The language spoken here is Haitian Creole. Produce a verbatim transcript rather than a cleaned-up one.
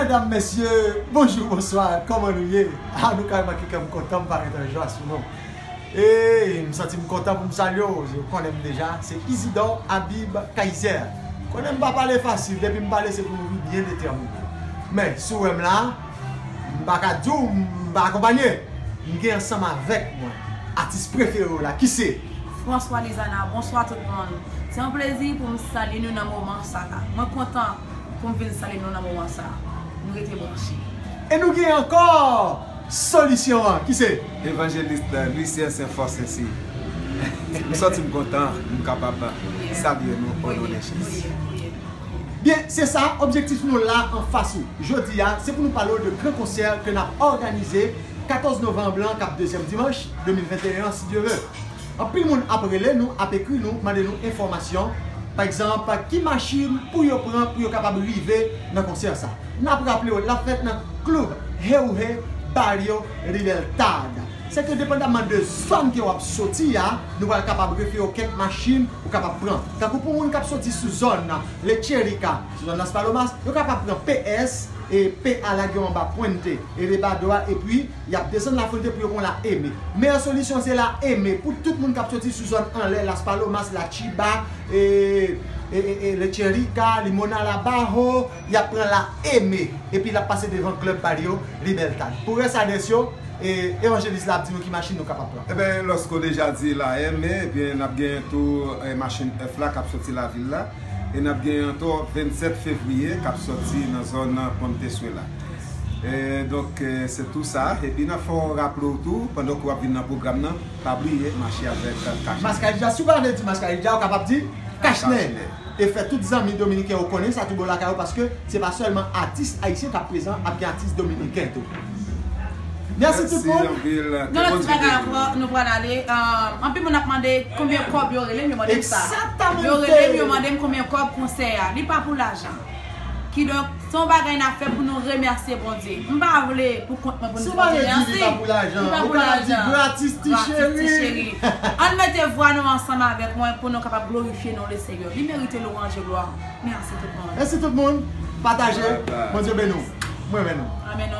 Medam, mesye, bonjou, bonswa, kòman nou ye? A, nou ka remake kè m kontan, m parèt an jwa sou nou. E m santi m kontan pou m salye w, ou konnen m deja, se Isidor Habib Kaiser. Konnen m pa pale fasil, depi m pale se pou nou byen detèmine. Men, si w wè m la, m pa ka di w m pa akonpanye. M gen ansanm avèk mwen atis prefere w la, ki se François Lizana, bonswa tout moun. Se yon plezi pou m salye nou nan moman sa la. Mwen kontan pou m vin salye nou nan moman sa. Nou rete branche. E nou gen ankò solisyon an, ki se Evanjelis Lucien Saint Fort Saint Cyr. M santi m kontan, m kapab salye nou o non de Jezi. Byen, se sa, objektif nou la anfas ou. Jodi a, se pou nou pale w de gran konsè ke n ap òganize katòz novanm lan, k ap dezyèm dimanch de mil venteyen an, si Dye ve. Anpil moun ap rele nou, ap ekri nou, mande nou enfòmasyon. Pa egzanp, ki machin pou yo pran pou yo kapab rive nan konsè sa. N ap raple w, l ap fèt nan Club Heuhe Barrio Libertad. Se ke depandaman de zòn ke w ap soti a, nou pral kapab refere w kèk machin ou kapab pran. Tankou pou moun k ap soti sou zòn Lecherica, sou zòn Las Palomas, yo kapab pran P S, e P A la gen anba Puente Elevador a, epi y ap desann Lafuente pou yo pran La Eme. Meyè solisyon se La Eme. Pou tout moun k ap soti sou zòn anlè Las Palomas, La Chiva, e, e, e, e Lecherica, Limona, La Bajo, y ap pran La Eme. Epi l ap pase devan Club Barrio Libertad. Pou rès adrès yo, e, evanjelis la ap di nou ki machin nou kapab pran. Eben, lòske w deja di La Eme, ebyen, n ap gen tou, e, machin F la k ap soti lavil la. E n ap gen ankò vennsèt fevriye k ap soti nan zòn Puente Suela. E, donk, e, se tou sa. Epi n ap fè w raple w tou, pandan ke w ap vin nan pwogram nan, pa bliye mache avèk kachnen. Mascarilla, si w pa vle di mascarilla, ou kapab di kachnen. Kachnen. E fè tout zanmi dominiken yo konnen sa tou bon lakay yo, paske se pa sèlman atis ayisyen k ap prezan, ap gen atis dominiken tou. Mèsi tout moun. Anpil. Gen yon ti bagay ankò, nou pral ale. Anpil moun ap mande konbyen kòb yo rele m, yo mande m sa. Yo rele m, yo mande m konbyen kòb konsè a. Li pa pou lajan. Kidonk, se yon bagay n ap fè pou nou remèsye Bondye. M pa vle pou kont mwen pou nou fè remèsye. Si w pa vle di li pa pou lajan, ou kapab di gratis, ti cheri. Ann mete vwa nou ansanm avèk mwen pou nou kapab glorifye non Lesenyè. Li merite lwanj e glwa. Mèsi tout moun. Mèsi tout moun. Pataje. Bondye beni w. Mwen renmen nou. Amèn.